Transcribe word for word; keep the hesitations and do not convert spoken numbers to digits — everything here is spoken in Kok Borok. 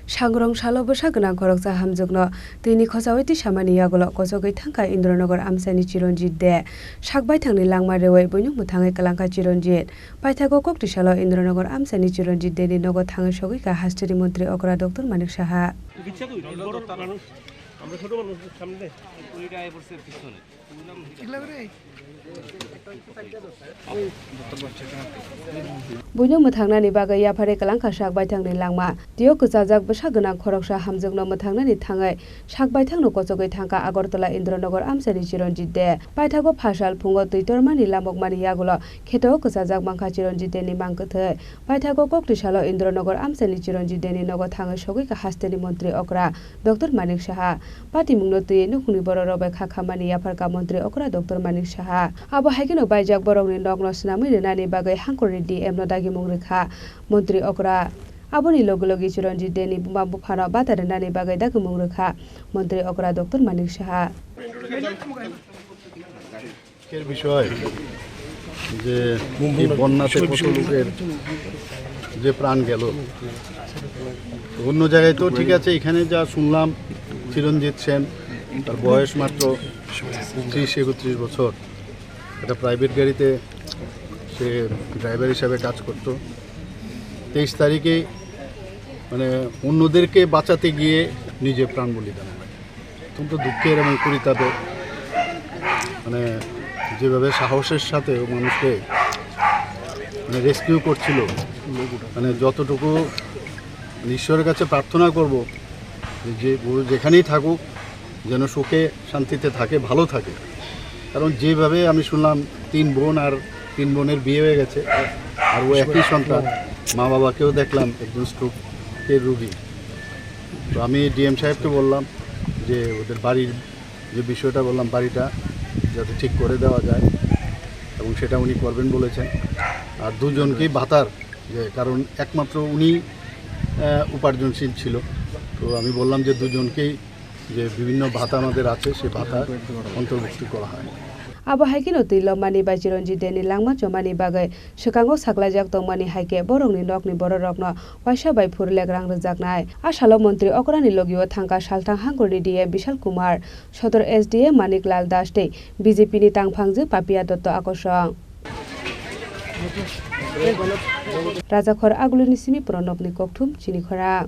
Sangrong salo bwsa gwnang khoroksa hamjwkno twini khochaui tisamani yagulo kochogwi thangkha Indranogor amchaini Chiranjit De. Sak baithangni langma reui buino mwthangwi kwlangkha Chiranjit. Paithago kokti salo Indranogor amchaini Chiranjit Deni nogo thangwi sogwikha hasteni montri okra Doctor Manik Saha. Buino mwthangnani bagwi yapharwi kwlangkha sak baithangni langma. Tio kwchajak bwsa gwnang khoroksa hamjwkno mwthangnani thangwi sak baithangno kochogwi thangkha Agartala Indranogor amchaini Chiranjit De. Paithago phasal phungo twi tormani lamokmani yagulo kheto kwchajak mankha Chiranjit Deni mang kwthwi. Paithago kokti salo Indranogor amchaini Chiranjit Deni nogo thangwi sogwikha hasteni montri okra Doctor Manik Saha. Patimungno twiwi nukhungni bororok bai kha khammani yapharkha montri okra Doctor Manik Saha. Abo haikheno baijak borokni nokno swnamwi rwnani bagwi hangkorni D M no dagimung rwkha montri okra. Aboni logi logi Chiranjit Deni buma buphano bata rwnani bagwi dagimung rwkha montri okra Doctor Manik Saha. এর বিষয় যে এই বন্যাতে কত লোকের যে প্রাণ গেল। অন্য জায়গায় তো ঠিক আছে, এখানে যা শুনলাম, চিরঞ্জিত সেন, তার বয়স মাত্র ত্রিশ একত্রিশ বছর, একটা প্রাইভেট গাড়িতে সে ড্রাইভার হিসাবে কাজ করত। তেইশ তারিখে মানে অন্যদেরকে বাঁচাতে গিয়ে নিজে প্রাণ বলিদান হয়। অত্যন্ত দুঃখের এবং পরিতাপের, মানে, যেভাবে সাহসের সাথে ও মানুষকে, মানে, রেস্কিউ করছিল, মানে, যতটুকু, মানে, ঈশ্বরের কাছে প্রার্থনা করব যে, যে ও যেখানেই থাকুক, যেন সুখে শান্তিতে থাকে, ভালো থাকে। কারণ যেভাবে আমি শুনলাম, তিন বোন আর তিন বোনের বিয়ে হয়ে গেছে, আর ও একই সন্তান। মা বাবাকেও দেখলাম একজন স্ট্রোকের রুগী। তো আমি ডিএম সাহেবকে বললাম যে ওদের বাড়ির যে বিষয়টা বললাম, বাড়িটা যাতে ঠিক করে দেওয়া যায়, এবং সেটা উনি করবেন বলেছেন। আর দুজনকেই ভাতার, যে কারণ একমাত্র উনি, আহ, উপার্জনশীল ছিল। তো আমি বললাম যে দুজনকেই যে বিভিন্ন ভাতা আমাদের আছে, সে ভাতা অন্তর্ভুক্ত করা হয়। Abo hai kheno twi lomani bai Chiranjit Deni langma chomani bagwi swkango saklaijak tongmani hai khe borokni nokni bororokno waisa bai phuru legrang rwjaknai. A salo montri okrani logio thangkha salthang hangkorni D M Bishal Kumar, Sodor S D M Manik Lal Das tei B J P ni tangphangjwk Papiya Dotto Akosong. Rajakhor Agulini simi Pranobni kokthum chini khorang.